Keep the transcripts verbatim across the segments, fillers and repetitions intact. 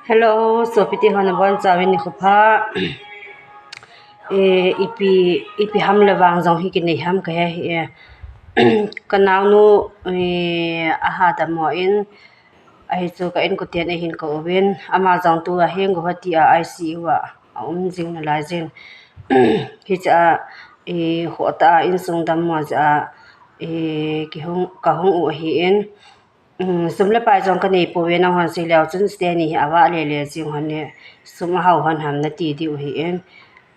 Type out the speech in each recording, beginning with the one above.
Hello, sopite ho nabonchauvin nikho pha. Eh, ipi, ipi ham le vang jong hi kinei ham kahe hih e. Kanaonu, eh, aha dammo in, ahi chu ka inkoten eihin kou uvin, ama jong tua hi Guwahati a I C U a aum jing nalai jin. Hichea, eh, khohtah a insung dammo jeh a, eh, kihung, kahung u ahin. Um, sum le pai jong kanei pouve, nanghon sei leu chun stay ni hi avah lele jing hon e, sum ahao hon ham nati diu ahin.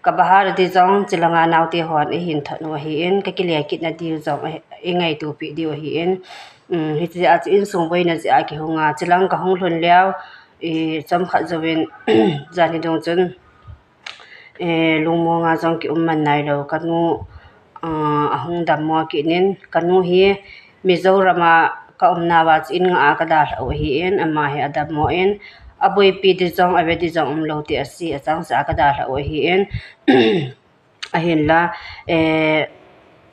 Ka bahar di jong chulanga naote hon eihin thot u ahin, kakile kitna diu jong eingaitopeh diu ahin. Um, hichea chu insung boina jeh a kihung a, chulang kahung lhun leu, eh, chomkhat jouvin, jan hi dong chun, eh, lungmonga jong kium man nailou, kanu, ah, ahung dammo kit in, kanu hi Mizoram a kaumnauva chu in nga a kadalhah u ahin, ama hi adammo in, aboipi di jong, ave di jong umlou ti ase, achangseh a kadalhah u ahin. Ahinla, eh,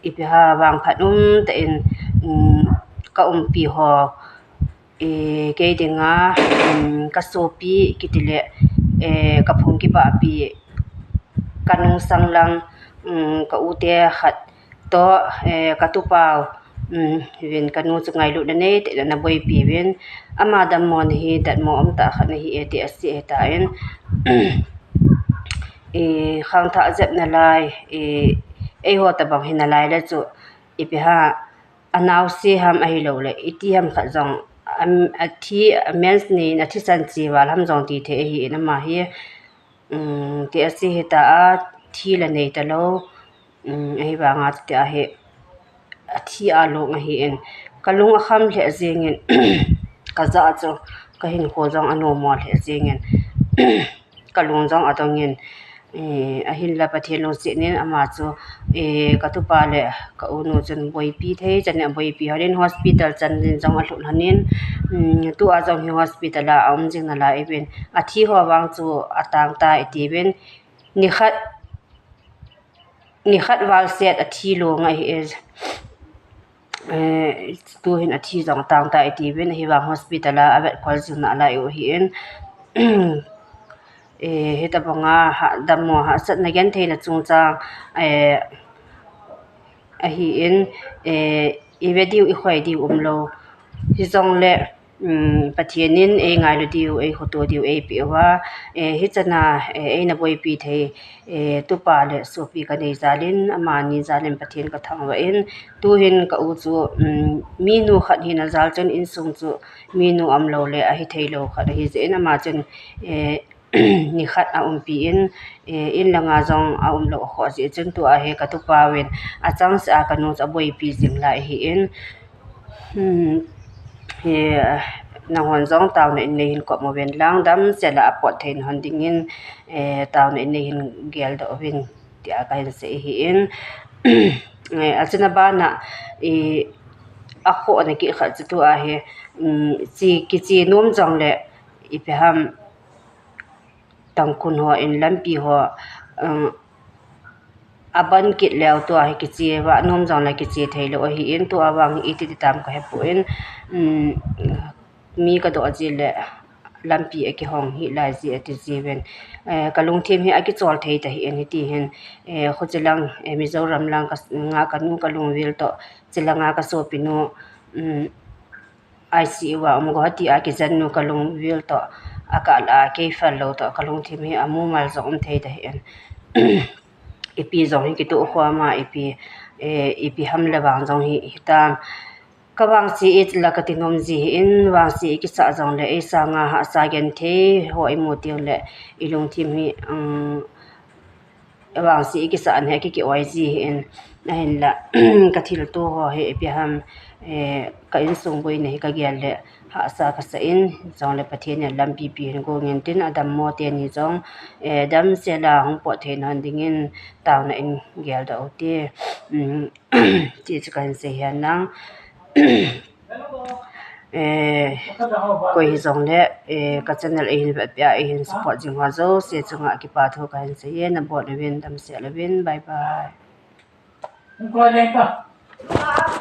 ipi ham vangphat umtah in, um, kaumpi ho, eh, kei dinga, um, kasopi kitile, eh, kaphung kibahpi, kanu sang lang, um, ka ute khat toh, eh, katupau, um, vin kanu chu ngailutna neitah in ana boipi uvin, ama dammo na hi datmo umtah khat nahi e ti ase ahitan, eh, khangthah jep nalai, eh, eiho tobang hi nalai le chu, ipi ham, anaosen ham ahilouleh iti ham khat jong, am, athi, a mens nei in athisan che val ham jong ti thei ahin, ama hi, um, ti ase ahitan, thi la nei talou, um, ahivanga chutia hi athi a long ahin, kalung akham lheh jengin, kajah chu, kahinkho jong anommo lheh jengin, kalung jong adongin, eh, ahinla Pathen lungset in ama chu, eh, katupa le kaunu chun boipi thei chan in aboipi hon in, hospital chan in jong alhut hon in, um, tua jong hi hospital a aum jing nalai uvin, athi ho vang chu atangtai atiuvin, nikhat, nikhat val set athi long ahi e. Eh, tuhin athi jong atangtai atiuvin, ahivang hospital a avetkhol jing nalai u ahin. Eh, hitobanga ha, dammo hahsatna gentheina chungchang, eh, ahin, eh, ive diu, ikhoi diu umlou. Hijongle, um, Pathen in eingailu diu, eikhoto diu eipeh uva, eh, hichana, eh, eina boipi thei, eh, tupa le sopi kanei jal in, amani jal in Pathen kathangvah in, tuhin ka u chu, um, minu khat hina jal chun insung chu minu umlou le ahitheilou khat ahijeh in, ama chun, eh, nikhat aumpi in, eh, in langa jong aumlou akhoh jeh chun tua hi katupauvin achangseh a kanu chu aboipi jing lai ahin, hmm, hi, nanghon jong taona in neihin kop uvin lang, damsel a apot thei hon dingin, eh, taona in neihin geldoh uvin tia kahin sei ahin, eh, achuna bana, eh, akhohna kit khat chu tua hi, um, che, kiche nom jongle, ipi ham, Tangkhul ho in lampi ho, um, aban kit leu tua hi kiche vah nom jongle kiche theilou ahin, tua vang hi iti ti tam kahepon, um, mi kadoh jeh le lampi akihong hih lai jeh ati jiuvin, eh, kalungthim hi akichol thei tahih in hitihin, eh, khuchilang, eh, Mizoram lang ka, nga kanu kalungvil toh, chulanga kasopinu, um, I C U a um Guwahati a kijennu kalungvil toh, akah lah a kei phallou toh kalungthim hi amumal jong um thei tahih in, ipi jong hi kitoh khom a, ipi, eh, ipi ham le vang jong hi hitam. Kavangse ila kati nom ji ahin, vangse ikisah jongle eisanga hahsa genthei ho imu tengle ilungthim hi, um, vangse ikisah na hi kiki-oi ji ahin, ahinla, kathilto ho hi ipi ham, eh, ka insung boina hi kagel le hahsa kasah in, jongle Pathen in lampi pi hin gongin tin, adammo teni jong, eh, damsel a hung pot thei hon dingin taona in geldoh ute, um, ti chu kahin sei ahi nang. Eh, koi hijongle, eh, ka channel eihin vetpeh a eihin support jing ho jouse chunga kipa thu kahin sei e, nabon uvin damsel uvin, bye bye.